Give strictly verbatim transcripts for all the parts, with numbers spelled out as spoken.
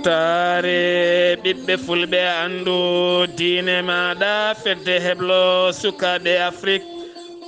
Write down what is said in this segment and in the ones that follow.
Taare ɓiɓɓe fulɓe, anndu diine maaɗa, fedde heblo sukaaɓe Afrik.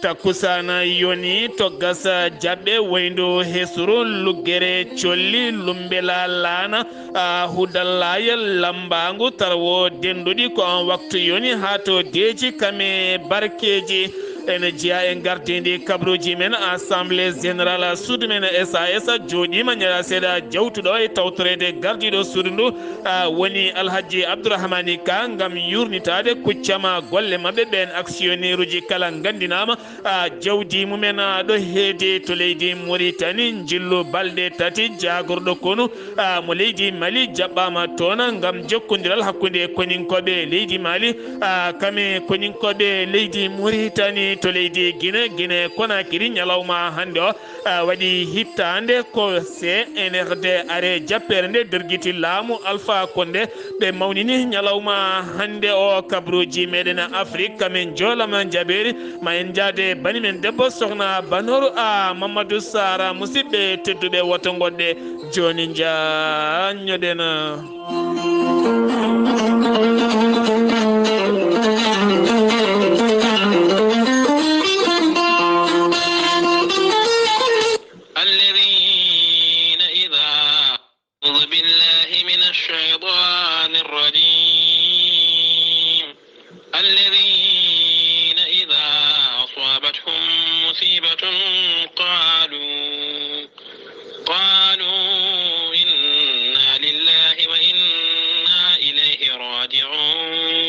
Takkusaana yoni to gasa jaɓɓe, wayndu hesuru, luggere colli, lumbela laana, a, hudallaya, lambaangu, tarwo, denduɗi ko on waktu yoni haa to deeji kame barkeeji. Ene jeyaa e gardindi kabruuji men, Assemblée Générale suudu men S A S jooɗiima ñala seeɗa jawtuɗo e tawtoreede gardiiɗo suudu ndu, a, woni Alhaji Abdourahmani Ka, ngam yuurnitaade kuccama golle maɓɓe ɓeen. Actionnaire uji kala nganndinaama, a, jawdi mumen, a, ɗo heedi to leydi Mauritanie, njillu balɗe tati jaagorɗo konu, a, mo leydi Mali jaɓɓaama toon ngam jokkondiral hakkunde koninkooɓe leydi Mali, a, kame koninkooɓe leydi Mauritanie to leydi Guinée, Guinée Conakry, ñalawma hannde o, a, waɗi hittaande ko C N R D are jappeere nde dergiti laamu Alpha Condé. Ɓe mawnini ñalawma hannde o kabruuji meɗen Afrik, kame joolama jabeeri. Ma en njaade bani men debbo, sohna Banoru a Mamadou Sara. Musidɓe tedduɓe, woto ngoɗɗe jooni, njaanñoɗen. الذين إذا أعوذ بالله من الشيطان الرجيم. الذين إذا أصابتهم مصيبة قالوا، قالوا إنا لله وإنا إليه راجعون.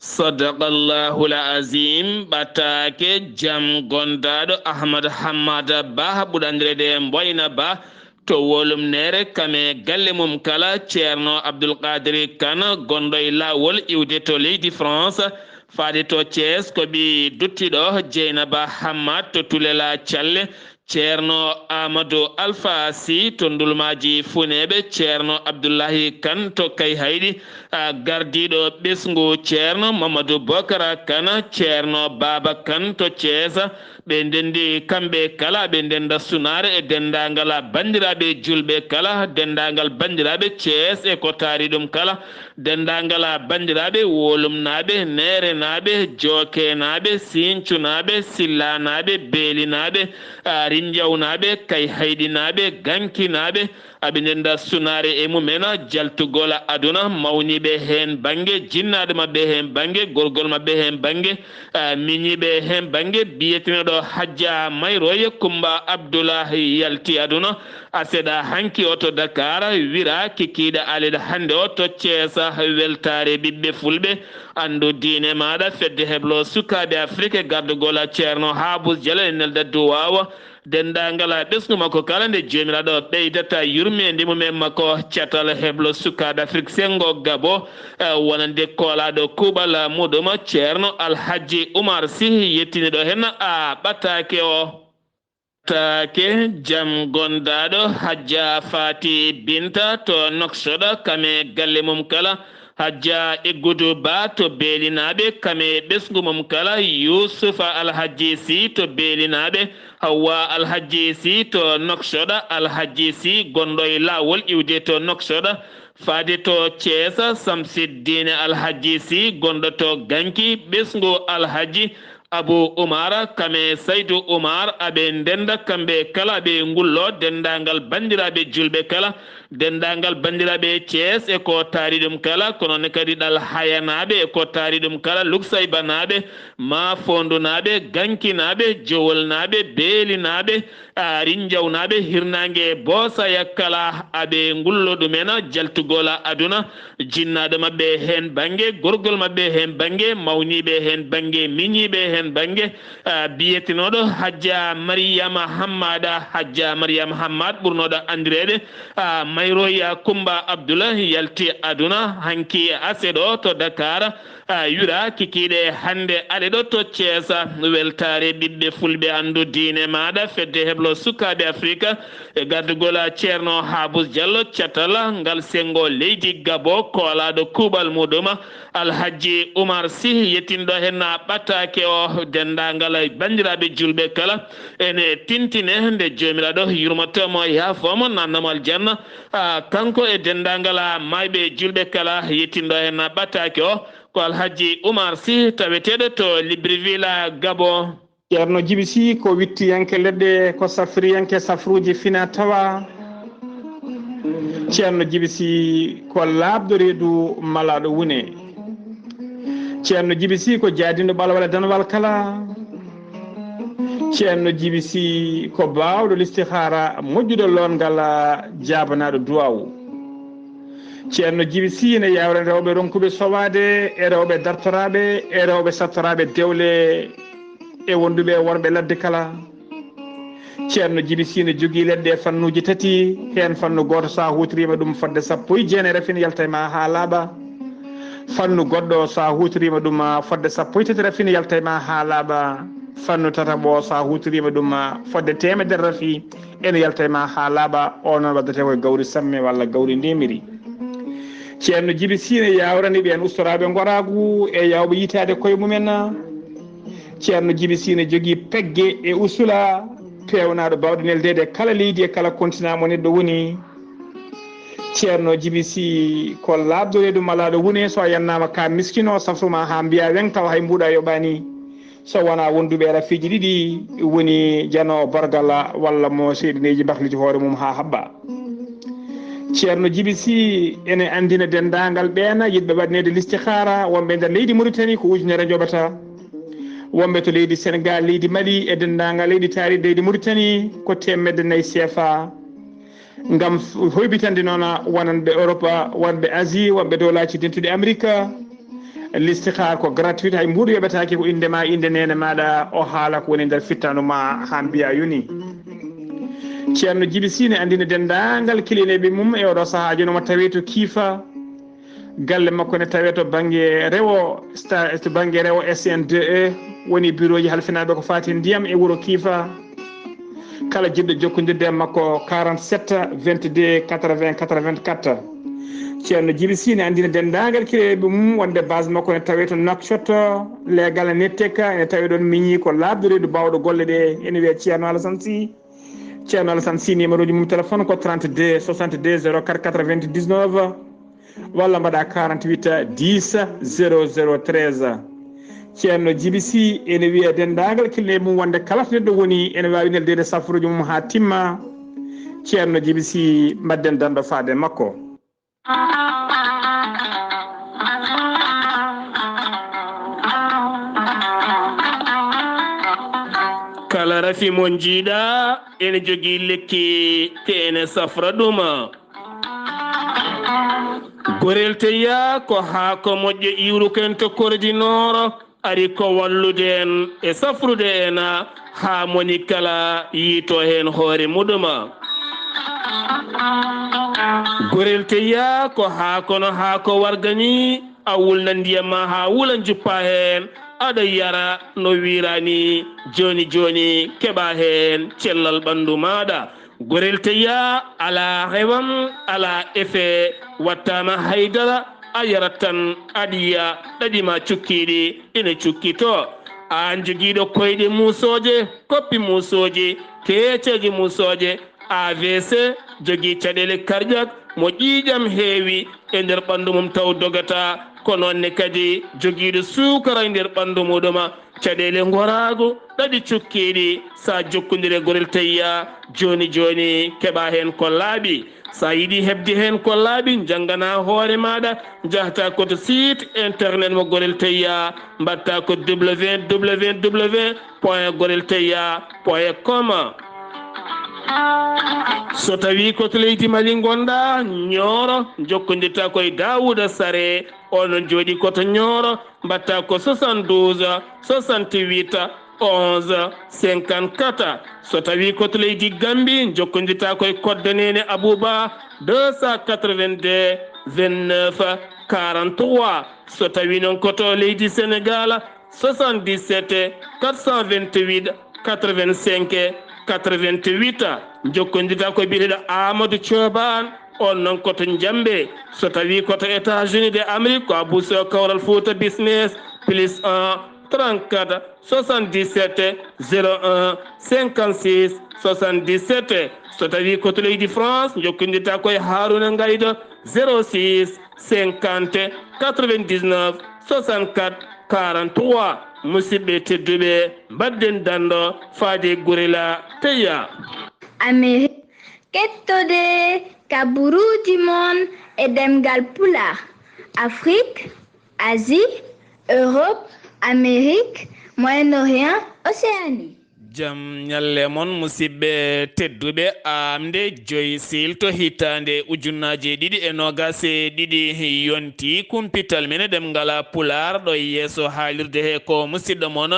Sadaqallahul Azim. Ɓataake jam gondaaɗo Ahmad Hammada Ba, ɓurɗo anndireede Mboyna Ba, to Wolum Neere, kame galle mum kala, Ceerno Abdul Qadiri Kan, gonɗo e laawol iwde to leydi France, faade to Thiès, ko ɓii duttiɗo Jeynaba Hammad to Tulel Calle, Ceerno Amadou Alfa Sy to Ndulmaaji Funeeɓe, Ceerno Abdullahi Kan to Kayhayɗi, a, gardiiɗo ɓesngu Ceerno Mamadou Bokara Kan, Ceerno Baaba Kan to Thiès. Ɓe ndenndi kamɓe kala, ɓe ndennda sunaare e denndaangal banndiraaɓe juulɓe kala, denndaangal banndiraaɓe Thiès e ko taari ɗum kala, denndaangal banndiraaɓe Wolumnaaɓe, Neerenaaɓe, Jookeenaaɓe, Siincunaaɓe, Sillaanaaɓe, Beelinaaɓe, a, Rinjawnaaɓe, Kayhayɗinaaɓe, Gankinaaɓe, aɓe ndennda sunaare e mumen, jaltugol aduna, mawniiɓe heen bannge, jinnaaɗo maɓɓe heen bannge, gorgol maɓɓe heen bannge, a, miñiiɓe heen bannge, biyeteeɗo Hajja Mayroye Kumba Abdullahi yalti aduna, aseɗa hanki o to Dakar, wira kikiiɗe aleɗe hannde o to Cees, weltaare ɓiɓɓe fulɓe, anndu diine maaɗa, fedde heblo sukaaɓe Afrik e gardugol Ceerno Haabus Jalal e nelda duwaawa, denndaangal ɓesngu makko kala nde Joomiraaɗo ɓeydata yurmeende mum e makko, catal heblo sukaaɓe Afrik senngo Gabo, e wonande koolaaɗo kuuɓal muɗum Ceerno Alhaji Umar Sih, yettiniiɗo heen a ɓataake o. Ɓataake jam gondaaɗo Hajja Faati Binta to Noksoɗa, kame galle mum kala, Hajja Iggudu Ba to Beelinaaɓe, kame ɓesngu mum kala, Yuusufa Alhaji Si to Beelinaaɓe, Hawwa Alhaji Si to Noksoɗa, Alhaji Si gonɗo e laawol iwde to Noksoɗa, faade to Cees, Samsiddiine Alhaji Si gonɗo to Ganki, ɓesngu Alhaji Abu Umar, kame Saydu Umar, aɓe ndennda kamɓe kala, aɓe ngullo denndaangal banndiraaɓe juulɓe kala, denndaangal banndiraaɓe Cees e ko taari ɗum kala, kono ne kadi ɗal Hayanaaɓe e ko taari ɗum kala, Luksaybanaaɓe, Maafoondunaaɓe, Gankinaaɓe, Jowolnaaɓe, Beelinaaɓe, a, Rinjawnaaɓe, hirnaange Boosaya kala, aɓe ngullo ɗumen jaltugol aduna, jinnaaɗo maɓɓe heen bannge, gorgol maɓɓe heen bannge, mawniiɓe heen bannge, miñiiɓe heen bannge, a, biyetenooɗo Hajja Mariyama Hammada, Hajja Mariyama Hammad ɓurnooɗo anndireede, a, Mayroya Kumba Abdullah yalti aduna hanki e aseɗo to Dakar, a, wira kikiiɗe hannde ale ɗo to Cees, weltaare ɓiɓɓe fulɓe anndu diine maaɗa, fedde heblo sukaaɓe Afrik, e gardugol Ceerno Haabus Jallo, catal ngal senngo leydi Gabo, koolaaɗo kuuɓal muɗum, Alhaji Umar Sih, yettinɗo heen ɓataake o. Denndaangal banndiraaɓe juulɓe kala ene tintine nde Joomiraaɗo yurmoto mo, yaafoo mo, naatna mo aljanna. Ah, kanko e denndaangal, ah, maayɓe juulɓe kala, yettindo heen ɓataake o ko Alhaji Oumar Sy, taweteeɗo to Libreville, ah, Gabon. Ceerno Jibi Sy ko wittiyanke leɗɗe, ko safriyanke safruuji fina tawa. Ceerno Jibi Sy ko laaɓɗo reedu malaaɗo wune. Ceerno Jibi Sy ko jaadinɗo ɓalwal e danwal kala. Ceerno Jibi Sy ko baawɗo listihaara, moƴƴuɗo loongal, jaabanaaɗo duwaawu. Ceerno Jibi Sy ne yaawra rewɓe ronkuɓe sowaade, e rewɓe dartoraaɓe, e rewɓe sattoraaɓe dewle, e wonduɓe e worɓe ladde kala. Ceerno Jibi Sy ne jogii leɗɗe e fannuuji tati, heen fannu gooto, so a huutoriima ɗum fodde sappo e jeenayi rafin, yalta e ma haa laaɓa. Fannu goɗɗo, so a huutoriima ɗum, ah, fodde sappo e tati rafin, yalta e ma haa laaɓa. Fannu tataɓo, so a huutoriima ɗum, ah, fodde teemedere rafi, ene yalta e ma haa laaɓa. O noon waddetee ko e gawri samme walla gawri ndemiri. Ceerno Jibi Sy ne yaawrani ɓeen ustoraaɓe ngoraagu e yaawɓe yitaade koye mumen. Ceerno Jibi Sy ne jogii pegge e usula peewnaaɗo baawɗo neldeede kala leydi e kala continent mo neɗɗo woni. Ceerno Jibi Sy ko laaɓɗo reedu malaaɗo wune, so a yannaama ka miskino, safru ma haa mbiya weŋ, tawa hay mbuuɗa yoɓaani. So wonaa wonduɓe e rafiiji ɗiɗi woni janoowo bargal walla mo seyɗineeji mbahliti hoore mum haa haɓɓa. Ceerno Jibi Sy ene anndina denndaangal ɓeen yiɗɓe waɗneede listihaara, wonɓe nder leydi Muritani ko ujunere njoɓata, wonɓe to leydi Senegaal, leydi Mali e denndaangal leyɗe taariiɗe leydi Muritani ko teemedde nayi C F A. Ngam f-, hoybitande noon wonanɓe Europe, wonɓe Asie, wonɓe dowlaaji dentuɗi Amerika, listihaar ko gratuit, hay mbuuɗu yoɓetaake, ko innde ma, innde neene maaɗa, o haala ko woni nder fittaandu ma haa mbiya yoni. Ceerno Jibi Sy ne anndina denndaangal kilineeɓe mum e oɗo sahaa jooni, omo tawee to Kiifa, galle makko ne tawee to bannge rewo, sta-, to bannge rewo S N deux E, woni birooji halfinaaɓe ko faati ndiyam e wuro Kiifa. Kala jiɗɗo jokkondirde e makko, quarante-sept, vingt-deux, quatre-vingts, quatre-vingt-quatre. Ceerno Jibi Sy ne anndina denndaangal kilineeɓe mum wonde base makko ne tawee to Nouakchott, leegal ne Teka, ene tawee ɗoon miñi ko laaɓɗo reedu baawɗo golle ɗe, ene wiyee Ceerno Alassane Sy. Ceerno Alassane Sy, numéro ji mum téléphone ko trente-deux soixante-deux zéro quatre quatre-vingt-dix-neuf, walla mbaɗa quarante-huit dix zéro zéro treize. Ceerno Jibi Sy ene wiya denndaangal kilineeɓe mum wonde kala to neɗɗo woni ene waawi neldeede safruuji mum haa timma. Ceerno Jibi Sy, mbaɗden danndo faade makko. Kala rafi mo njiiɗa ene jogii lekki, te ene safra ɗum. Gorel Teya ko haako moƴƴo iwruken to Kordi Nooro, ari ko wallude en e safrude en haa moni kala yiito heen hoore muɗum. Gorel Teya ko haako no haako warga ni, a wulna ndiyam ma haa wula, njuppa heen, aɗa yara no wiira ni, jooni jooni keɓa heen cellal ɓanndu maaɗa. Gorel Teya alaa rewam, alaa effet, wattaama haydara, a yarat tan, aɗa yiya ɗaɗi ma cukkiiɗi ina cukkitoo. Aan jogiiɗo koyɗe muusooje, koppi muusooji, keeceeje muusooje, A V C, jogii caɗeele cardiaque, mo ƴiiƴam heewi e nder ɓanndu mum taw dogataa, ko noon ne kadi jogiiɗo suukara e nder ɓanndu muɗum, caɗeele ngoraagu, ɗaɗi cukkiiɗi, so a jokkondire Gorel Teya, jooni jooni keɓa heen ko laaɓi. So a yiɗi heɓde heen ko laaɓi, njanngana hoore maaɗa, njahta ko to site internet mo Gorel Teya, mbaɗta ko W W W point gorel teya point com. So tawii ko to leydi Mali ngonɗa, Nioro, njokkondirta ko e Daouda Sare, onon jooɗi ko to Nioro, mbaɗta ko soixante-douze, soixante-huit, onze, cinquante-quatre. So tawii ko to leydi Gambie, njokkondirta ko e Koddo Neene Abouba, deux cent quatre-vingt-deux, vingt-neuf, quarante-trois. So tawii noon ko to leydi Senegaal, soixante-dix-sept, quatre cent vingt-huit, quatre-vingt-cinq, quatre-vingt-huit. Njokkondirta ko biyeteeɗo Amadou Thioban, on noon ko to Njambe. So tawii ko to États-Unis de Amérique, ko Abou Sow Kawral Fouta Business, plus un, trente-quatre soixante-dix-sept zéro un cinquante-six soixante-dix-sept. So tawi ko to leydi France, jokkondirta koye Haruna Ngaydo, zéro six cinquante quatre-vingt-dix-neuf soixante-quatre quarante-trois. Musidɓe tedduɓe, mbaɗden dando faade Gurela Teya. Amérique, kettode kaburuuji mon e ɗemngal Pulaar, Afrique, Asie, Europe, Amérique, Moyen-Orient, Océanie. Jam ñalle mon, musidɓe tedduɓe. Aamnde joy siilto hitaande ujunnaaje ɗiɗi e noogaas e ɗiɗi yonti, kumpital men e ɗemngal Pulaar ɗo yeeso haalirde he ko musidɗo mon,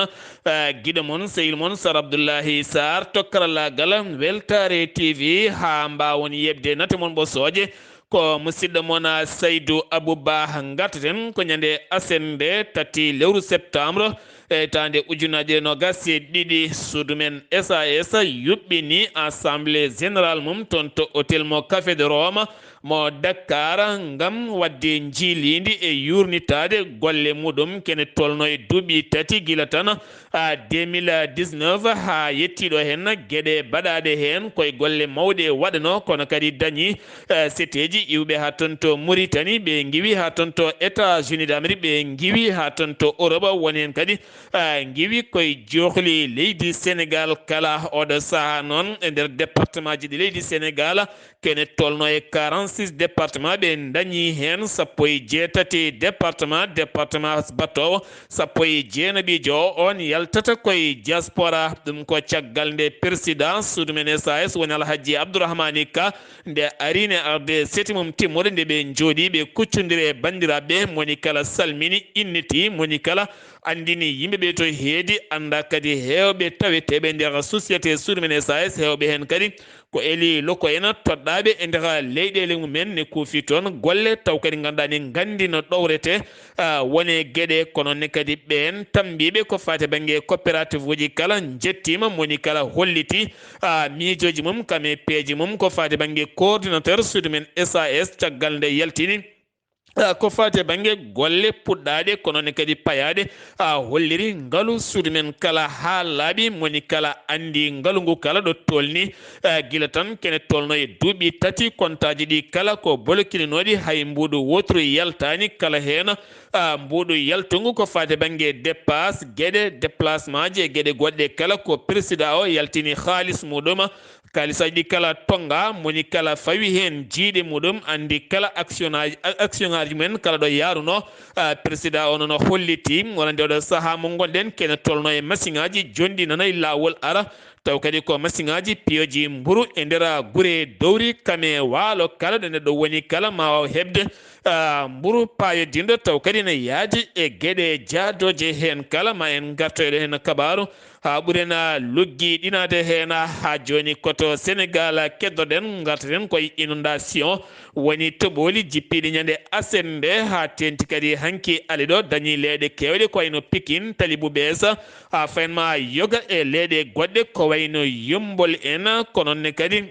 eh, giɗo mon, sehil mon Sar Abdullahi Sarr to karallaagal Weltaare T V, haa mbaawon yeɓde nate mon ɓosooje. Ko musidɗo mon, ah, Saydu Abu Bah. Ngartaten ko ñande aset nde tati lewru septembre, e hitaande ujunnaaje noogaas e ɗiɗi. Suudu men S A S yuɓɓini assemblée générale mum toon to hôtel mo Café de Rome mo Dakar, ngam waɗde njiiliindi e yuurnitaade golle muɗum kene tolno e duuɓi tati gila tan, ah, deux mille dix-neuf haa yettiiɗo heen, geɗe baɗaaɗe heen koye golle mawɗe waɗanoo, kono kadi dañi, eh, seteeji iwɓe haa toon to Mauritanie, ɓe ngiwi haa toon to États-Unis d'Amérique, ɓe ngiwi haa toon to Europe, woni heen kadi, eh, ngiwi koye joohli leydi Sénégal kala. Oɗo sahaa noon e nder département ji ɗi leydi Sénégal, kene tolno e quarante-six département, ɓe dañi heen sappo e jeetati département, département batoowo sappo e jeenaɓiijo o, on yaltata koye diaspora. Ɗum ko caggal nde président suudu men S A S woni Alhaji Abdourahmani Ka, nde ari ne arde seti mum timmude, nde ɓe njooɗi ɓe kuccondiri e banndiraaɓe, moni kala salmini, inniti, moni kala anndini yimɓe ɓe to heedi, annda kadi heewɓe taweteeɓe nder société suudu men S A S, heewɓe heen kadi ko eli loko en toɗɗaaɓe e nder leyɗeele mumen ne kuufi toon golle, taw kadi ngannduɗaa ni nganndi no ɗowrete, ah, wone geɗe, kono ne kadi ɓeen tammbiiɓe ko faati bannge coopérative uji kala njettiima, moni kala holliti, ah, miijooji mum kam e peeje mum ko faati bannge coordinateur suudu men S A S caggal nde yaltini. Ah, ko faati e bannge golle puɗɗaaɗe, kono ne kadi payaaɗe, ah, holliri ngalu suudu men kala haa laaɓi, moni kala anndi ngalu ngu kala ɗo tolni, ah, gila tan kene tolno e duuɓi tati, kontaaji ɗi kala ko bolokininooɗi, hay mbuuɗu wooturu yaltaani kala heen, ah, mbuuɗu yaltungu ko faati e bannge dépasse, geɗe déplacement ji e geɗe goɗɗe kala ko président o yaltini haalis muɗum. Kaalisaaji ɗi kala tonnga, moni kala fawi heen jiiɗe muɗum, anndi kala actionnaire, actionnaire ji mumen kala ɗo yaarunoo. Ah, président o noon o holliti, wonande oɗo sahaa mo ngonɗen, kene tolno e masiŋaaji jonɗi nana e laawol ara, taw kadi ko masiŋaaji piyoji mburu e nder gure dowri, kame waalo kala ɗo neɗɗo woni kala ma waaw heɓde, ah, mburu paayodinɗo, taw kadi ne yaadi e geɗe jaadooje heen kala. Ma en ngartoyɗo heen kabaaru. Haa ɓuren luggi ɗinaade heen, haa jooni ko to Senegaal keddoɗen, ngartaten koye inondation, woni toɓooli jippiiɗi ñande aset nde, haa teenti kadi hanki ali ɗo dañi leeɗe keewɗe ko wayno Pikin, Talibu Bees, haa fayin ma yoga e leeɗe goɗɗe ko wayno Yummbol en, ko noon ne kadi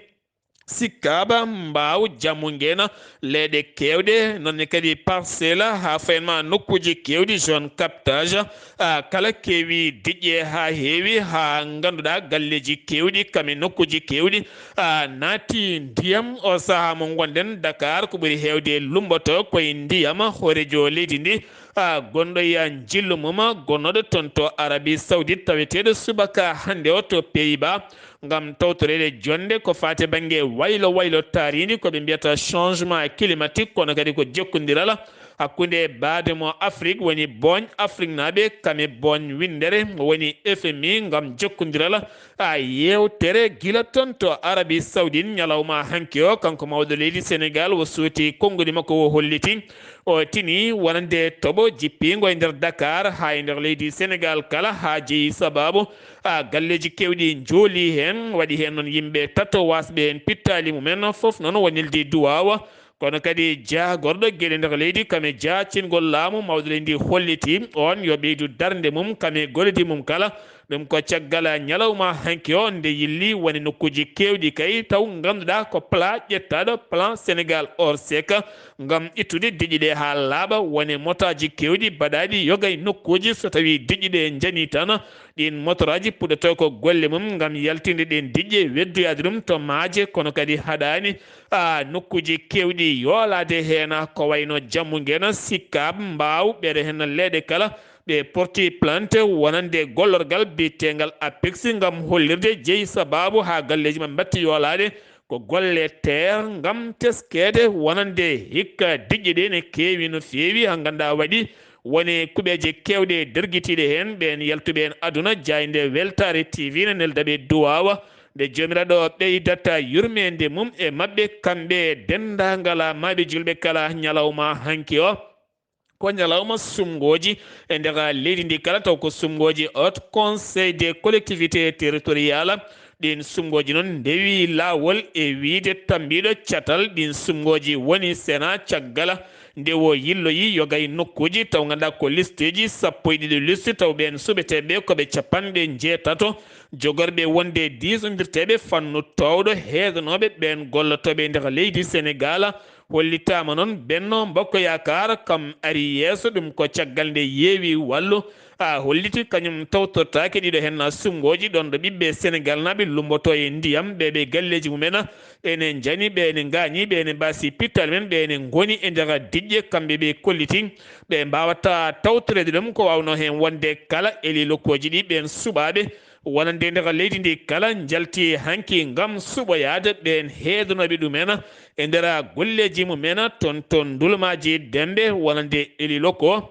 Sikkaaba, Mbaaw, Jammu Ngeena, leeɗe keewɗe, noon ne kadi Parcelles, haa fayin ma nokkuuji keewɗi, zone captage, ah, kala keewi diƴƴe haa heewi, haa ngannduɗaa galleeji keewɗi, kam e nokkuuji keewɗi, ah, naati ndiyam. O sahaa mo ngonɗen, Dakar, ko ɓuri heewde lumboto koye ndiyam, hooreejo leydi ndi, ah, gonɗo e njillu mum, gonnooɗo toon to Arabie Saoudite, taweteeɗo subaka hannde o to Pays-Bas, ngam tawtoreede jonnde ko faati e bannge waylo waylo taariindi, ko ɓe mbiyata changement climatique, kono kadi ko jokkondiral hakkunde baade mo Afrik, woni booñ Afriknaaɓe, kam e booñ winndere, woni F M I, ngam jokkondiral, a, yeewtere gila toon to Arabie Saoudite. Ñalawma hanki o, kanko mawɗo leydi Senegaal, o suuti konngudi makko, o holliti, o tini wonande toɓo jippiingo e nder Dakar haa e nder leydi Senegaal kala, haa jeyi sabaabu, a, galleeji keewɗi njooli heen, waɗi heen noon yimɓe tato waasɓe heen pittaali mumen, fof noon wonilde duwaawa, kono kadi jaagorɗo geɗe nder leydi, kam e jaacingol laamu mawɗo leydi ndi holliti oon yo ɓeydu darnde mum, kam e golleeji mum kala, Ɗum ko caggal ñalawma hanki o nde yilli woni nokkuuji keewɗi kay taw ngannduɗaa ko plan ƴettaaɗo, plan Sénégal orsec, ngam ittude diƴƴe ɗe haa laaɓa. Woni motaaji keewɗi baɗaaɗi yoga e nokkuuji, so tawii diƴƴe ɗe njanii tan, ɗiin motoraaji puɗɗotoo ko golle mum ngam yaltinde ɗeen diƴƴe, weddoyaade ɗum to maaje, kono kadi haɗaani, a, nokkuuji keewɗi yoolaade heen, ko wayno Jammu Ngena, Sicap, Mbaaw, ɓeɗe heen leeɗe kala, ɓe porti plainte wonande gollorgal biyetegal APEX ngam hollirde jeyi sabaabu haa galleeji maɓɓe mbaɗti yoolaade. Ko golle teer ngam teskeede wonande hikka diƴƴe ɗe ne keewi no feewi, haa ngannduɗaa waɗi woni kuɓeeje keewɗe dergitiiɗe heen. Ɓeen yaltuɓe heen aduna, jaaynde Weltaare T V ne nelda ɓe duwaawa nde Joomiraaɗo ɓeydata yurmeende mum e maɓɓe, kamɓe denndaangal maaɓe julɓe kala ñalawma hanki o. Ko ñalawma sumngooji e nder leydi ndi kala, taw ko sumngooji Haut Conseil des Collectivités Territoriales. Ɗiin sumngooji noon ndewi laawol e wiyde tambiiɗo catal ɗiin sumngooji woni Sénat, caggal nde o yilloyi yoga e nokkuuji, taw ngannduɗaa ko listeeji sappo e ɗiɗi liste, taw ɓeen suɓeteeɓe ko ɓe capanɗe njeetato, jogorɓe wonde diisondirteeɓe fannu toowɗo, heednooɓe ɓeen gollotooɓe e nder leydi Senegaal. Hollitaama noon Benno Bokk Yaakaar kam ari yeeso, ɗum ko caggal nde yeewi wallu, a, holliti kañum tawtortaake ɗiɗo heen sumngooji, ɗoon ɗo ɓiɓɓe Senegaal naaɓe lummboto e ndiyam, ɓe ɓe galleeji mumen ene njani, ɓe ene ngaañi, ɓe ene mbaasi pittaali men, ɓe ene ngoni e nder diƴƴe, kamɓe ɓe kolliti ɓe mbaawata tawtoreede ɗum. Ko waawno heen wonde kala eli lokooji ɗi, ɓeen suɓaaɓe wonande nder leydi ndi kala njalti hanki ngam suɓoyaade ɓeen heednooɓe ɗumen e nder golleeji mumen toon to Ndulmaaji Dembe, wonande eli loko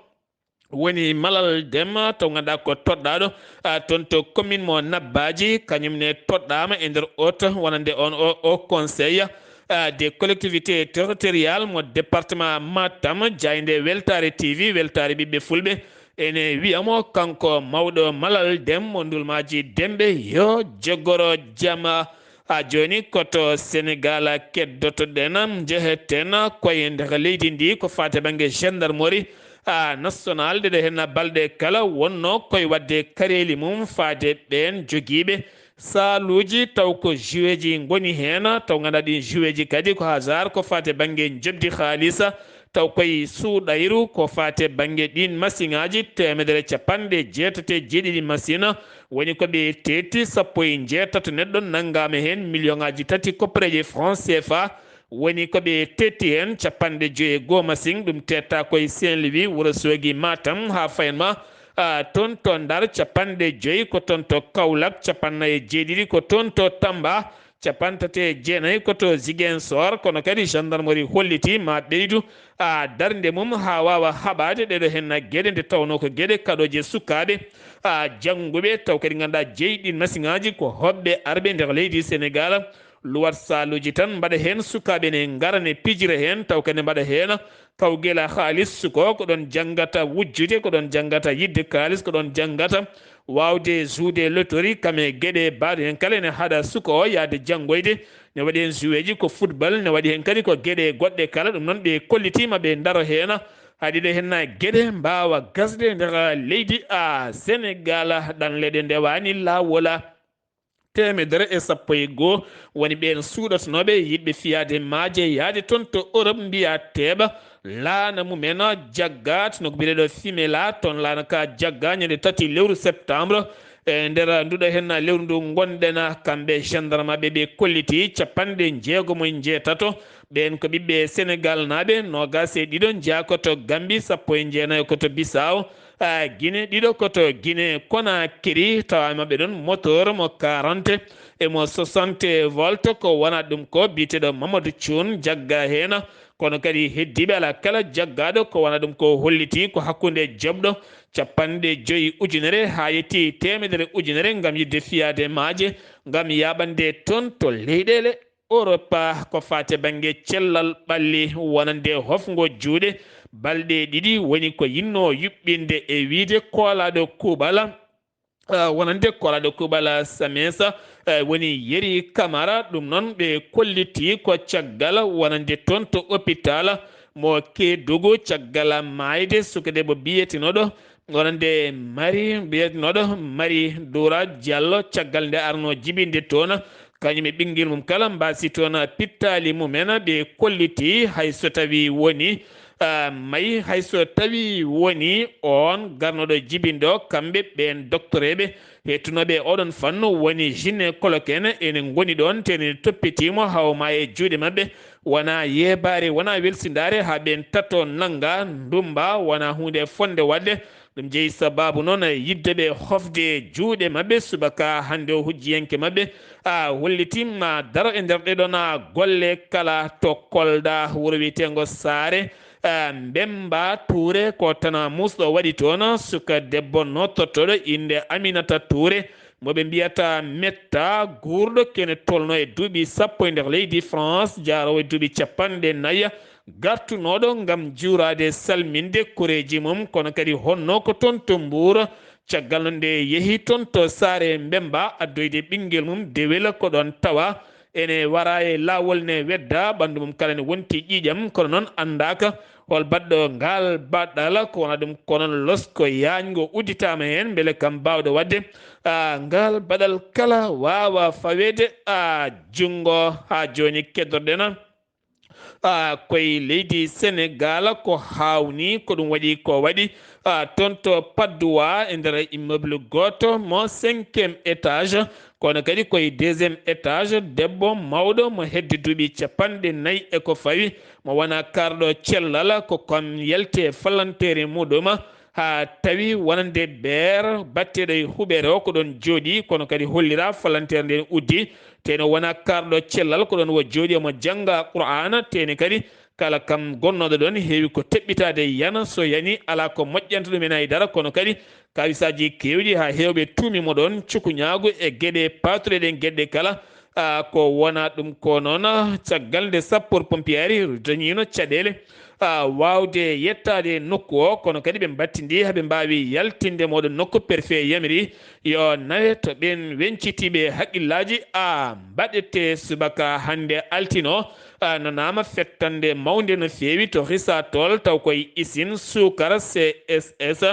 woni Malal Dem, taw ngannduɗaa ko toɗɗaaɗo, a, toon to commune mo Nabbaaji, kañum ne toɗɗaama e nder oto wonande on o, o conseil, a, des collectivités territoriales mo département Matam, jaaynde Weltaare T V, Weltaare ɓiɓɓe Fulɓe, ene wiyamo kanko mawɗo Malal Dem mo Ndulmaaji Dembe, yo jogoro jama. A, jooni ko to Senegaal keddotoɗen, njeheten koye nder leydi ndi ko faati bannge gendarmerie, a, national, ɗeɗo heen balɗe kala wonno koye waɗde kareeli mum faade ɓeen jogiiɓe saaluuji, taw ko joueeji ngoni heen, taw ngannduɗaa ɗiin joueeji kadi ko hasard, ko faati bannge njoɓdi haalisa, taw koye suuɗayru, ko faati bannge ɗiin masiŋaaji teemedere capanɗe jeetati e jeeɗiɗi masiŋ, woni ko ɓe teeti sappo e njeetato neɗɗo, nanngaama heen miliyoŋaaji tati koppareeje franc C F A, woni ko ɓe teeti heen capanɗe joyi e goo masiŋ, ɗum teeta koye Saint-Louis, Wuro Soogi, Matam, haa fayin ma, a, toon to Ndar, capanɗe joyi ko toon to Kaolack, capanɗe nayi e jeeɗiɗi ko toon to Tamba, capanɗe tati e jeenayi ko to Ziguinchor, kono kadi gendarmerie holliti ma ɓeydu, a, darnde mum haa waawa haɓaade ɗeɗo heen geɗe, nde tawnoo ko geɗe kaɗooje sukaaɓe, a, jannguɓe, taw kadi ngannduɗaa jeyi ɗiin masiŋaaji ko hoɓɓe arɓe nder leydi Senegaal, luwat saaluuji tan mbaɗa heen, sukaaɓe ne ngara ne pijira heen, taw kadi mbaɗa heen kawgel haalis, suko ko ɗoon janngata wujjude, ko ɗoon janngata yiɗde kaalis, ko ɗoon janngata waawde jouer loterie, kam e geɗe baaɗe heen kala ene haɗa suka o yahde janngoyde, ne waɗi heen joueeji ko football, ne waɗi heen kadi ko geɗe goɗɗe kala. Ɗum noon ɓe kollitiima ɓe ndaro heen, haɗi ɗo heen geɗe mbaawa gasde nder leydi a Senegaal, ɗanle ɗe ndewaani laawol. Teemedere e sappo e goo woni ɓeen suuɗatonooɓe yiɗɓe fiyaade maaje, yahde toon to Europe, mbiya teeɓa, laana mumen jaggaat, no ko biyeteeɗo Fimela, toon laana ka jagga ñande tati lewru septembre. E nder nduɗo heen lewru ndu ngonɗen, kamɓe gendarmeɓe ɓe kolliti capanɗe jeegom e njeetato. Ɓeen ko ɓiɓɓe Senegaal naaɓe, noogaas e ɗiɗo njeyaa ko to Gambie, sappo e jeenayi ko to Bissau, a, Guinée, ɗiɗo ko to Guinée Conakry, tawa maɓɓe ɗon moteur mo quarante e mo soixante volt, ko wona ɗum ko biyeteeɗo Mamadou Thioune jagga heen. Kono kadi heddiiɓe alaa kala jaggaaɗo ko wona ɗum ko holliti ko hakkunde joɓɗo capanɗe joyi ujunere haa yetti teemedere ujunere ngam yiɗde fiyaade maaje, ngam yaaɓande toon to leyɗeele Europe, ko faati e bannge cellal ɓalli, wonande hofngo juuɗe balɗe ɗiɗi, woni ko yinnoo yuɓɓinde e wiyde koolaaɗo kuuɓal, ah, wonande koolaaɗo kuuɓal Samesa, eh, woni Yeri Kamara. Ɗum noon ɓe kolliti ko caggal wonande toon to hôpital mo Kédougou, caggal maayde suka debbo biyetenooɗo wonande Mari, mbiyetnooɗo Mari Duura Jallo, caggal nde arno jibinde toon, kañum e ɓinngel mum kala mbaasi toon pittaali mumen, ɓe kolliti hay so tawi woni, ah, mayi, hay so tawi woni oon garnoɗo jibinde o, kamɓe ɓeen doktoreeɓe hettunooɓe oɗon fannu woni gynécologue en, ene ngoni ɗoon, te ene toppitiimo hawma e juuɗe maɓɓe. Wona yeebaare, wona welsindaare, haa ɓeen tato nannga, ndummba, wona huunde fotnde waɗde. Ɗum jeyi sabaabu noon yiɗde ɓe hofde juuɗe maɓɓe. Subaka hannde o, hujjiyanke maɓɓe, a, hollitii ma daro e nder ɗee ɗoon, a, golle kala to Kolda, wuro wiyeteengo Saare, a, Mbemba Tuure, ko tana muusɗo waɗi toon, suka debbo nootortooɗo innde Aminata Tuure, mo ɓe mbiyata Metta, guurɗo kene tolno e duuɓi sappo e nder leydi France, jaaroowo e duuɓi capanɗe nayi, gartunooɗo ngam juuraade, salminde koreeji mum, kono kadi honno ko toon to Mbuur, caggal no nde yehi toon to Saare Mbemba addoyde ɓinngel mum dewel, ko ɗoon tawa ene wara e laawol, ne wedda, ɓanndu mum kala ne wonti ƴiiƴam, kono noon anndaaka hol baɗɗo ngaal baɗɗal, ko wona ɗum ko noon losko yaañngo udditaama heen, mbele kam baawɗo waɗde, a, ngaal baɗal kala waawa faweede, a, junngo. Haa jooni keddorɗen, a, koye leydi Senegaal ko haawnii, ko ɗum waɗi ko waɗi, a, toon to Padoua e nder immeuble gooto mo cinquième étage, kono kadi koye deuxième étage, debbo mawɗo mo hedde duuɓi capanɗe nayi e ko fawi, mo wona kaarɗo cellal, ko kam yalti e falanteere muɗum, haa tawi wonande beer batteɗo e huɓeere o ko ɗoon jooɗii, kono kadi hollira falanteere nden uddi, te no wona kaarɗo cellal ko ɗoon wo jooɗii, omo jannga Qur'aana, te ne kadi kala kam gonnooɗo ɗoon heewi ko teɓɓitaade yana, so yani alaa ko moƴƴanta ɗum en hay dara, kono kadi kawisaaji keewɗi haa heewɓe tuumi mo ɗoon cukuñaagu e geɗe paatuɗe ɗen geɗe kala, a, ko wona ɗum ko noon, caggal nde sapeur pompier ari dañiino caɗeele, a, waawde yettaade e nokku o, kono kadi ɓe mbattindi haa ɓe mbaawi yaltinde mo ɗo nokku. Préfet yamiri yo nawe to ɓeen weñcitiiɓe haqqillaaji, a, mbaɗete subaka hannde altine o, a, nanaama fettande mawnde no feewi to Risatol, taw koye usine suukara C S S,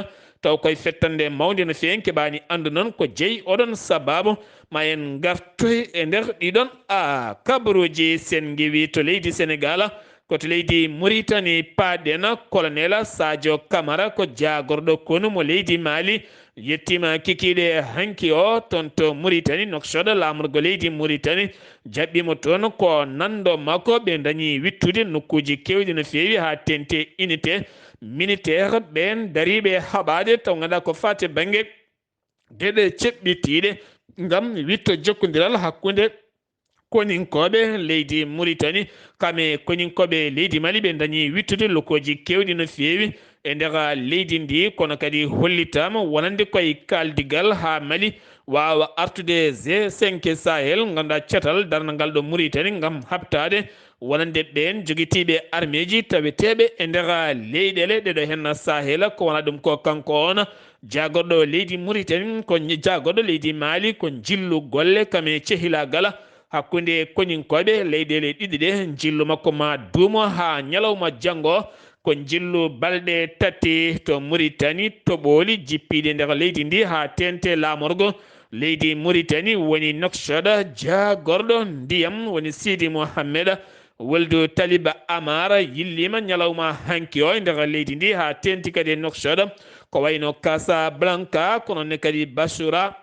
taw koye fettande mawnde no feewi. En keɓaani anndu noon ko jeyi oɗon sabaabu. Ma en ngartoy e nder ɗiɗon, a, kabaruuji. Sen ngiwi to leydi Senegaal, ko to leydi Muritani paaɗen. Colonel Sadio Camara ko jaagorɗo konu mo leydi Mali, yettiima kikiiɗe hanki o toon to Muritani, Nouakchott, laamorgo leydi Muritani jaɓɓiimo toon ko nanndo makko. Ɓe ndañi wittude nokkuuji keewɗi no feewi haa teeŋti e unité militaire ɓeen dariiɓe haɓaade, taw ngannduɗaa ko faati bannge geɗe ceɓɓitiiɗe ngam witto jokkondiral hakkunde koninkooɓe leydi Muritani, kam e koninkooɓe leydi Mali. Ɓe ndañi wittude lokkooji keewɗi no feewi e nder leydi ndi, kono kadi hollitaama wonande koye kaaldigal haa Mali waawa artude G cinq Sahel, ngannduɗaa catal darnde ngal ɗo Muritani ngam haɓtaade wonande ɓeen jogitiiɓe armeeji taweteeɓe e nder leyɗeele ɗeɗo henna Sahel. Ko wona ɗum ko kanko on jaagorɗo leydi Muritani, ko jaagorɗo leydi Mali, ko njillu golle kam e cehilaagal hakkunde koninkooɓe leyɗeele ɗiɗi ɗe. Njillu makko ma duumo haa ñalawma janngo. Ko njillu balɗe tati to Muritani, toɓooli jippiiɗi nder leydi ndi haa teeŋti laamorgo leydi Muritani woni Nouakchott. Jaagorɗo ndiyam woni Sidi Mohamed Wuldu Taliba Amara yilliima ñalawma hanki o e nder leydi ndi haa teeŋti kadi e Nouakchott, ko wayno Casablanca, kono ne kadi Basura,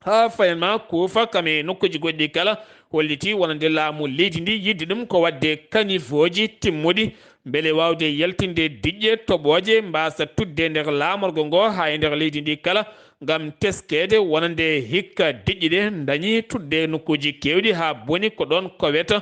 haa fayan ma Kuufa, kam e nokkuuji goɗɗi kala, holliti wonande laamu leydi ndi yiɗde ɗum ko waɗde kanifooji timmuɗi, mbele waawde yaltinde diƴƴe toɓooje mbaasa tuɗde nder laamorgo ngo haa e nder leydi ndi kala, ngam teskeede wonande hikka diƴƴe ɗe ndañi tuɗde nokkuuji keewɗi haa boni ko ɗoon Kowet.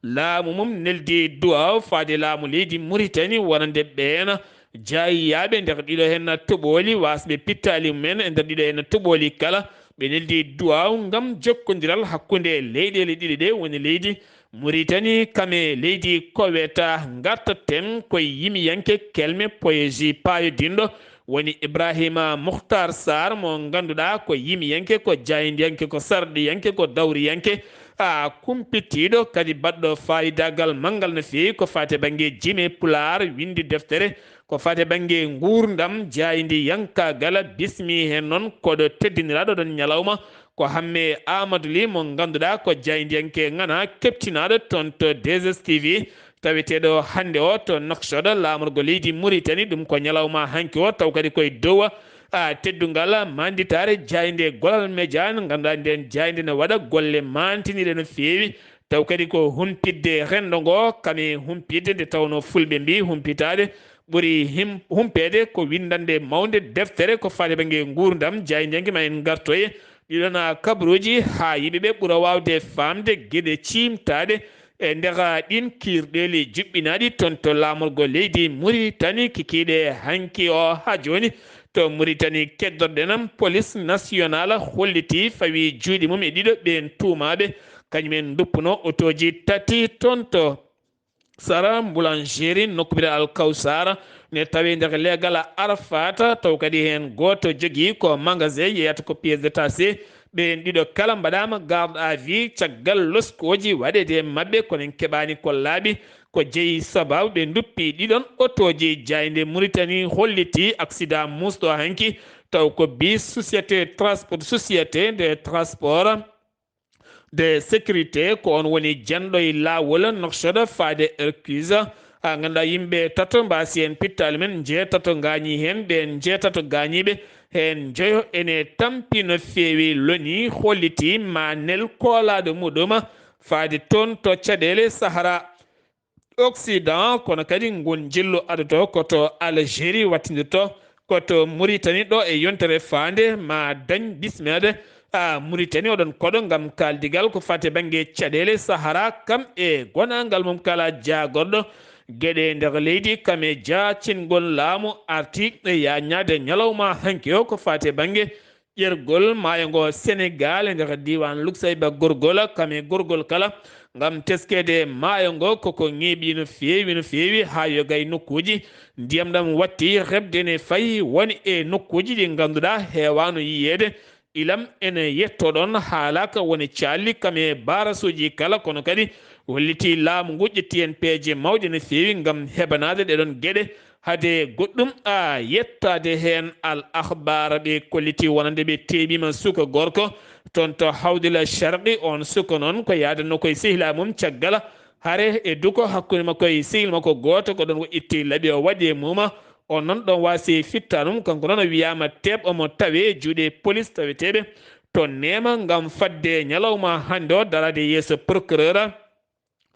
Laamu mum neldi duwaaw faade laamu leydi Muritani wonande ɓeen jaayiyaaɓe nder ɗiɗo henna toɓooli, waasɓe pittaali mumen e nder ɗiɗo henna toɓooli kala. Ɓe neldi duwaaw ngam jokkondiral hakkunde leyɗeele ɗiɗi ɗe, woni leydi Muritani kam e leydi Kowet. Ngartaten koye yimiyanke kelme, poésie paayodinɗo, woni Ibrahima Mukhtar Sarr, mo ngannduɗaa ko yimiyanke, ko jaayndiyanke, ko sarɗiyanke, ko dawriyanke, a, kumpitiiɗo, kadi baɗɗo faayidaagal manngal no feewi ko faati e bannge jime Pulaar, winndi deftere Ko fate bannge nguurndam, jaayndiyankaagal bismii heen noon koɗo teddiniraaɗo ɗon ñalawma, ko Hamme Amadou Ly, mo ngannduɗaa ko jaayndiyanke ŋana keɓtinaaɗo toon to deux S T V, taweteeɗo hannde o to Nouakchott, laamorgo leydi Mauritanie. Ɗum ko ñalawma hanki o, taw kadi koye dow, a, teddungal maanditaare jaaynde Golal Media, nde ngannduɗaa ndeen jaaynde ne waɗa golle maantiniiɗe no feewi, taw kadi ko humpitde renndo ngo, kam e humpitde, nde tawnoo fulɓe mbii humpitaade ɓuri him-, humpeede. Ko winndande mawnde deftere ko faade bannge nguurndam, jaayndiyanke ma en ngartoye ɗiɗon kabaruuji haa yimɓe ɓe ɓura waawde faamde geɗe ciimtaaɗe e nder ɗiin kiirɗeeli juɓɓinaaɗi toon to laamorgo leydi Mauritanie kikiiɗe hanki o. Haa jooni to Mauritanie keddorɗen, police nationale hollitii fawi juuɗe mum e ɗiɗo ɓeen tuumaaɓe, kañum en nduppuno otooji tati toon to Sara Boulangerie, nokkubire Al Kawsara, ne tawi nder leegal Arafat, taw kadi heen gooto jogii ko magasin, yeyata ko pièce détachée. Ɓeen ɗiɗo kala mbaɗaama garde à vue caggal loskooji waɗeede e maɓɓe, kono en keɓaani ko laaɓi. Ko jeyi sababu ɓe nduppi ɗiɗon otooji. Jaaynde Mauritanie hollitii accident muusɗo hanki, taw ko bus société transport, société de transport de sécurité, ko oon woni janɗo e laawol Nouakchott faade Erkuza. A ngannduɗaa yimɓe tato mbaasi heen pittaali mum, njeetato ngaañii heen, ɓeen njeetato gaañiiɓe heen njoyo ene tampi no feewi. Loni hollitii ma nel koolaaɗo muɗum faade toon to caɗeele Sahara Occident, kono kadi ngun njillu adoto ko to Algérie wattindirto ko to Mauritanie ɗo e yontere faande ma dañ bismeede a Mauritanie oɗon koɗo ngam kaaldigal ko fate bannge caɗeele Sahara kam e gonaangal mum kala jaagorɗo geɗe nder leydi kam e jaacingol laamu arti e yaññaade ñalawma hanki o ko fate bannge ƴergol maayo ngo Senegaal e nder diiwaan Luksayba gorgol kam e gorgol kala ngam teskeede maayo ngo koko ŋeeɓi no feewi no feewi haa yoga e nokkuuji ndiyam ɗam watti reɓde ne fayi woni e nokkuuji ɗi ngannduɗaa heewaano yiyeede. Ilam ene yetto ɗon haalaaka woni caalli kam e baarasuuji kala kono kadi holliti laamu ngu ƴetti heen peeje mawɗe no feewi ngam heɓanaade ɗeɗon geɗe. Hade goɗɗum a yettaade heen Al Akhbar ɓe kolliti wonande ɓe teeɓiima suka gorko toon to Hawdila Sharqi. On suka noon ko yaadanno koye sehila mum caggal hare e duko hakkunde makko e sehil makko gooto ko ɗoon o itti laɓi o waɗi e muuma. On noon ɗoon waasi fittanum kanko noon o wiyaama teeɓ omo tawe juuɗe polis taweteeɓe to neema ngam fadde ñalawma hannde o daraade yeeso procureur.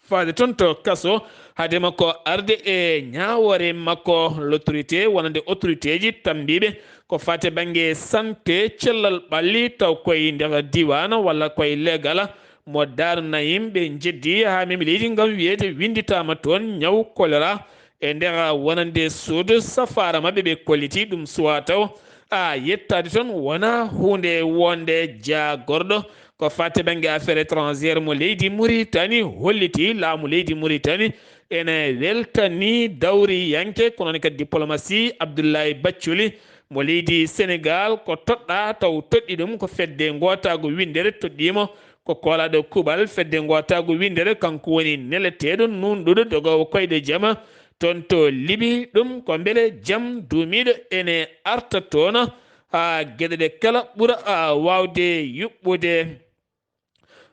Faade toon to kaso hade makko arde e ñaawoore makko l'autorité wonande autorité ji tambiiɓe ko fate bannge santé cellal ɓalli taw koye nder diiwaan walla koye leegal mo Daaru Nayim ɓe njeddi haa memi leydi ngam wiyeede winnditaama toon ñaw kolera e nder wonande suudu safaara maɓɓe ɓe kolliti ɗum suwaa taw a yettaade toon wona huunde wonde jaagorɗo. Ko fate bannge affaire étrangère mo leydi Mauritanie holliti laamu leydi Mauritanie ene weltani dawriyanke kono ne kadi diplomatie Abdoulaye Bathily mo leydi Senegaal ko toɗɗa taw toɗɗi ɗum ko fedde ngootaagu winndere toɗɗiimo ko koolaaɗo kuuɓal fedde ngootaagu winndere kanko woni neleteeɗo nuunɗuɗo dogoowo koyɗe jama toon to Libi. Ɗum ko mbele jam duumiiɗo ene arta toon haa geɗe ɗe kala ɓura a waawde yuɓɓude.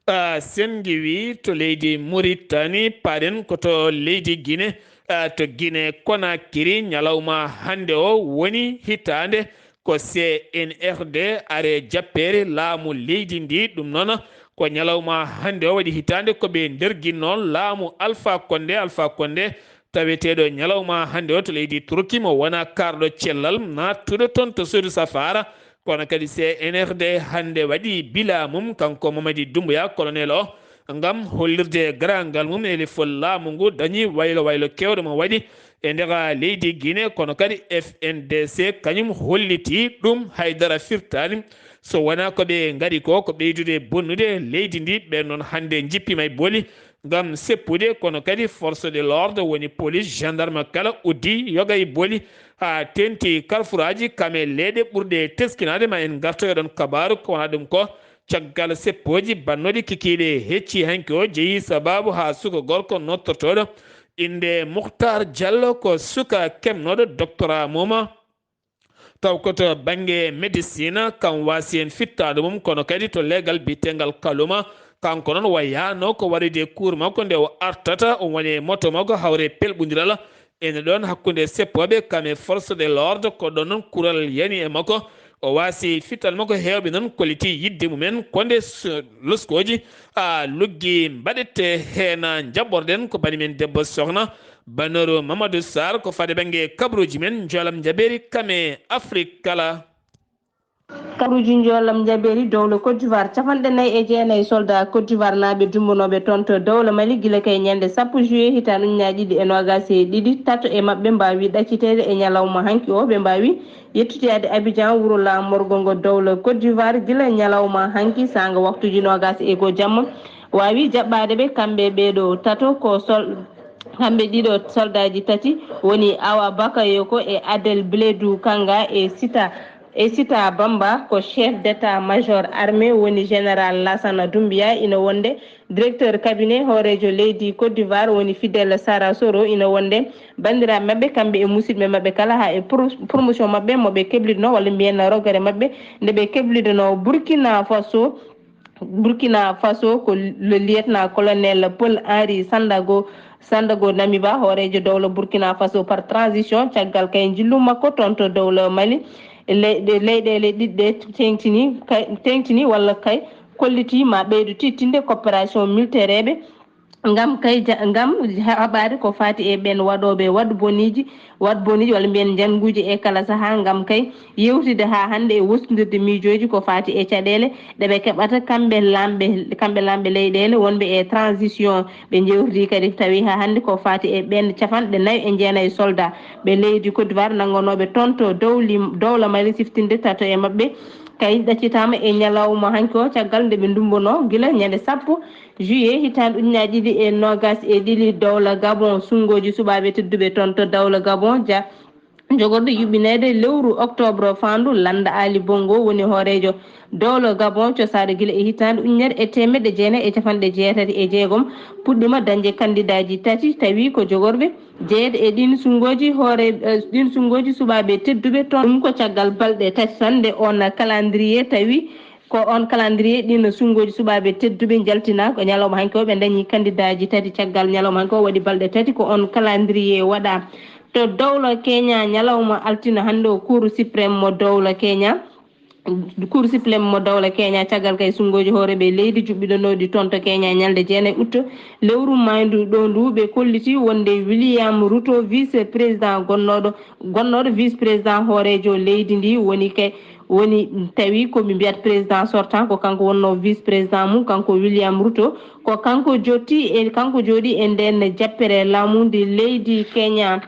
A senngi wi to leydi Mauritanie paɗen ko to leydi Guinée a to Guinée Conakry ñalawma hannde o woni hitaande ko C N R D are jappeere laamu leydi ndi ɗum noon ko ñalawma hannde o waɗi hitaande ko ɓe nderginno laamu Alpha Condé Alpha Condé taweteeɗo ñalawma hannde o to leydi Turki mo wona kaarɗo cellal naattuɗo toon to suudu safaara kono kadi C N R D hannde waɗi bila mum kanko Mamadi Doumbouya colonel o ngam hollirde garangal mum e lefol laamu ngu dañi waylo waylo kewɗo mo waɗi e nder leydi Guinée kono kadi F N D C kañum holliti ɗum haydara firtaani so wonaa ko ɓe ngaɗi ko ko ɓeydude bonnude leydi ndi ɓen noon hannde njippiima e booli ngam seppude kono kadi force de l'ordre woni police gendarme kala uddi yoga e booli haa teeŋti karfuraaji kam e leeɗe ɓurɗe teskinaade ma en ngartoyo ɗon kabaaru ko wonaa ɗum ko caggal seppooji bannooɗi kikiiɗe hecci hanki o jeyi sabaabu haa suka gorko nottortooɗo Innde Mukhtar Diallo ko suka keɓnooɗo doctorat mum. Taw ko to bannge médecine, kam waasi heen fittaandu mum, kono kadi to leegal biyeteengal Kaluma, kanko noon o yahnoo ko waɗude cours makko nde o artata, o woni e moto makko hawre pelɓundiral. Ene ɗoon hakkunde seppooɓe kam e force de l'ordre, ko ɗoon noon kural yani e makko. O waasi fittaandu makko, heewɓe noon kolliti yiɗde mumen, ko nde s-, loskooji, a, luggi mbaɗete heen. Njaɓɓorɗen ko bani men debbo sohna Banooru Mamadou Sarr, ko faade bannge kabaruuji men, njoolam njaɓeeri kam e Afrik kala. Kabaruuji njoolam njaɓeeri, dowla Côte d'Ivoire, capanɗe nayi e jeenayi soldat Côte d'Ivoire naaɓe dummbunooɓe toon to dowla Mali, gila kay ñande sappo juillet hitaande ujunnaaji ɗiɗi e noogaas e ɗiɗi, tato e maɓɓe mbaawi ɗacciteede e ñalawma hanki o, ɓe mbaawi yettoyaade Abidjan, wuro laamorgo ngo dowla Côte d'Ivoire, gila ñalawma hanki saanga waktuuji noogaas e goo jamma, waawi jaɓɓaade ɓe kamɓe ɓee ɗoo tato ko sol-, kamɓe ɗiɗo soldaaji tati woni Awa Bakayoko e Adel Bledou Kanga e Sita, e Sita Bamba ko chef d'état-major armée woni général Lassana Doumbia ina wonde directeur cabinet hooreejo leydi Côte d'Ivoire woni Fidel Sara Soro ina wonde banndiraaɓe maɓɓe kamɓe e musidɓe maɓɓe kala haa e pro-, promotion maɓɓe mo ɓe keblitno walla mbiyen rogere maɓɓe nde ɓe keblitno Burkina Faso. Burkina Faso ko le lieutenant-colonel Paul Henri Sandago, Sandago Namiba, hooreejo dowla Burkina Faso par transition, caggal kay njillu makko toon to dowla Mali. Leyɗe, leyɗeele ɗiɗɗe teeŋtini, kay, teeŋtini walla kay kolliti ma ɓeydu tiiɗtinde coopération militaire ɓe ngam kay ja-, ngam haɓaade ko faati e ɓeen waɗooɓe waɗ boniiji, waɗ boniiji walla mbiyen njannguuji e kala sahaa, ngam kay yewtide haa hannde e wostondirde miijooji ko faati e caɗeele ɗe ɓe keɓata kamɓe laamɓe, kamɓe laamɓe leyɗeele wonɓe e transition. Ɓe njewtidi kadi tawi haa hannde ko faati e ɓeen capanɗe nayi e jeenayi soldat ɓe leydi Côte d'Ivoire nanngonooɓe toon to dowli, dowla Mali siftinde tato e maɓɓe. Kay ɗaccitaama e ñalawma hanki o caggal nde ɓe ndumbunoo gila ñande sappo juillet hitaande ujunnaaji ɗiɗi e noogaas e ɗiɗi, dowla Gabon, sunngooji suɓaaɓe tedduɓe toon to dowla Gabon, ja-, jogorɗo yuɓɓineede lewru octobre faandu, Landa Ali Bongo woni hooreejo dowla Gabon, cosaaɗo gila e hitaande ujunere e teemedde jeenayi e capanɗe jeetati e jeegom, puɗɗiima dañde kandidaaji tati, tawi ko jogorɓe jeyeede e ɗiin sunngooji hoore, eh, ɗiin sunngooji suɓaaɓe tedduɓe toon. Ɗum ko caggal balɗe tati tan nde oon calendrier tawi Ko oon calendrier ɗiin sunngooji suɓaaɓe tedduɓe njaltinaa ko ñalawma hanki o, ɓe ndañi kandidaaji tati caggal ñalawma hanki o, waɗi balɗe tati ko oon calendrier waɗaa. To dowla Kenya, ñalawma altine hannde o, Cour suprême mo dowla Kenya, Cour suprême mo dowla Kenya, caggal kay sunngooji hooreeɓe leydi juɓɓiɗonooɗi toon to Kenya ñalnde jeenayi août, lewru maayndu ɗo ndu, ɓe kolliti wonde William Ruto, vice président gonnooɗo, gonnooɗo vice président hooreejo leydi ndi, woni kay woni tawi ko ɓe mbiyata président sortant, ko kanko wonno vice président mum, kanko William Ruto, ko kanko jotti e, kanko jooɗi e nden jappere laamu ndi leydi Kenya.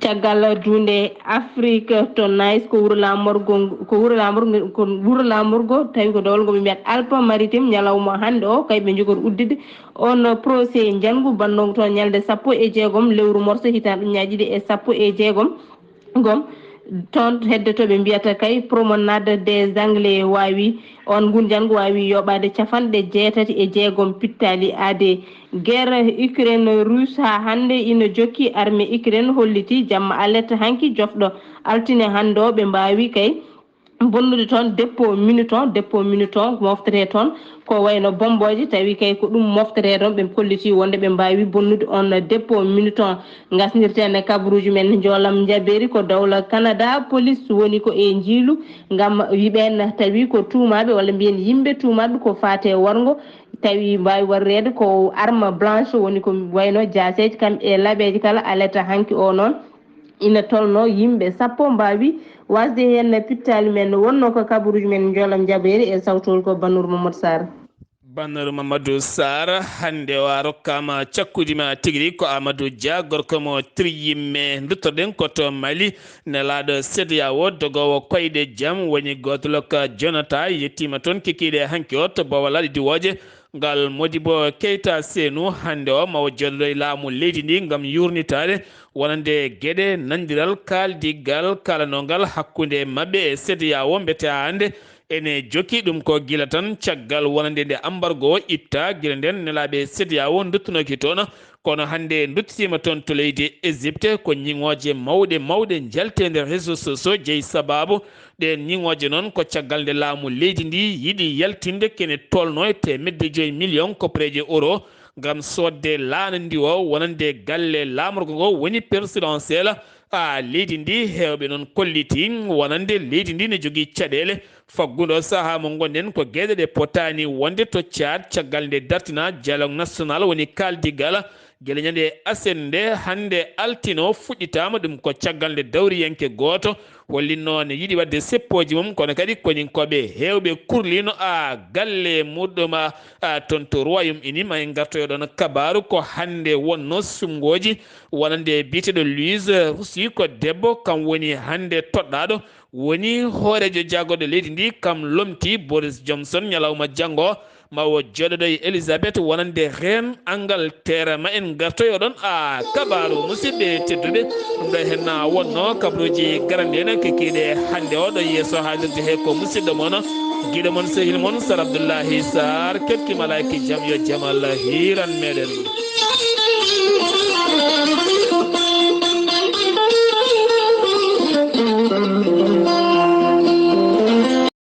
Caggal duunde Afrique to Nice, ko wuro laamorgo, ko wuro laamorgo, ko wuro laamorgo tawi ko dowla ngo ɓe mbiyata Alpes Maritimes, ñalawma hannde o kay ɓe njogori uddide on procès njanngu bannoogu toon ñalnde sappo e jeegom lewru morso hitaande ujunnaji ɗiɗi e sappo e jeegom. Gom, toon heddotooɓe mbiyata kay Promenade des Anglais waawi, on ngun janngo waawi yoɓaade capanɗe jeetati e jeegom pittaali aade. Guerre Ukraine Russe haa hannde ina jokki, armée Ukraine holliti jamma alerte hanki jofɗo altine hannde o ɓe mbaawi kay bonnude toon dépôt minuton, dépôt minuton moftetee toon ko wayno bombooje, tawi kay ko ɗum moftetee toon, ɓe kolliti wonde ɓe mbaawi bonnude on dépôt minuton. Ngasnirten e kabaruuji men njoolam njabeeri ko dowla Canada, police woni ko e njiilu ngam yiɓeen tawi ko tuumaaɓe walla mbiyen yimɓe tuumaaɓe ko faate warngo, tawi mbaawi warreede ko arme blanche woni ko wayno jaaseeji kam e laɓeeji kala alerte hanki o noon. Ina tolno yimɓe sappo mbaawi wasde heen pittaali men. Wonno ko kabaruuji men njoolam njabeeri e sawtol ko Bannour Mamadou Sarr. Bannour Mamadou Sarr, hannde o a rokkaama cakkuuji ma tigi rigi ko Amadou Dia, gorko mo Triyimme. Nduttoɗen ko to Mali, nelaaɗo CEDEAO dogoowo koyɗe jam woni gootol ka jonata yettiima toon kikiiɗe hanki o to Bowal Laaɗe Diwooje. Ngal Modibo Keita Senu hannde o mawo jooɗoɗo e laamu leydi ndi ngam yuurnitaade wonande geɗe nanndiral kaaldigal kaalanongal hakkunde maɓɓe e CEDEAO mbete haa hannde ene jokki ɗum ko gila tan caggal wonande nde ambargo o itta gila nden nelaaɓe CEDEAO nduttunooki toon Kono hannde en nduttitiima toon to leydi Égypte, ko ñiŋooje mawɗe mawɗe njalti e nder réseaux sociaux, jeyi sabaabu. Ɗeen ñiŋooje noon ko caggal nde laamu leydi ndi yiɗi yaltinde kene tolnoo e teemedde joyi million koppareeje euro ngam soodde laana ndi o wonande galle laamorgo ngo woni présidentiel. A leydi ndi, heewɓe noon kolliti wonande leydi ndi ne jogii caɗeele faggude o sahaa mo ngonɗen ko geɗe ɗe potaani wonde to Tchad caggal nde dartina dialogue national woni kaaldigal. Gila ñande aset nde hannde altino fuɗɗitaama, ɗum ko caggal nde dawriyanke gooto hollinnoo ne yiɗi waɗde seppooji mum, kono kadi koninkooɓe heewɓe kurliino a galle muɗɗum a, a, toon to Royaume Uni. Ma en ngartoyo ɗoon kabaaru ko hannde wonnoo suɓngooji wonande biyeteeɗo Louis Russie, ko debbo kam woni hannde toɗɗaaɗo, woni hooreejo jaagorɗo leydi ndi, kam lomti Boris Johnson ñalawma janngo ma o jooɗodo e Elizabeth wonande reine Angleterre. Ma en ngartoyo ɗoon a kabaaru musidɓe tedduɓe. Ɗum ɗo henna wonno kabaruuji garanɗi en kekiiɗe hannde o ɗo yeeso haalirde he ko musidɗo mon, giɗo mon, sehil mon Sar Abdoullahi Sarr, kepki malaaki jam yo jamal hiiran meɗen.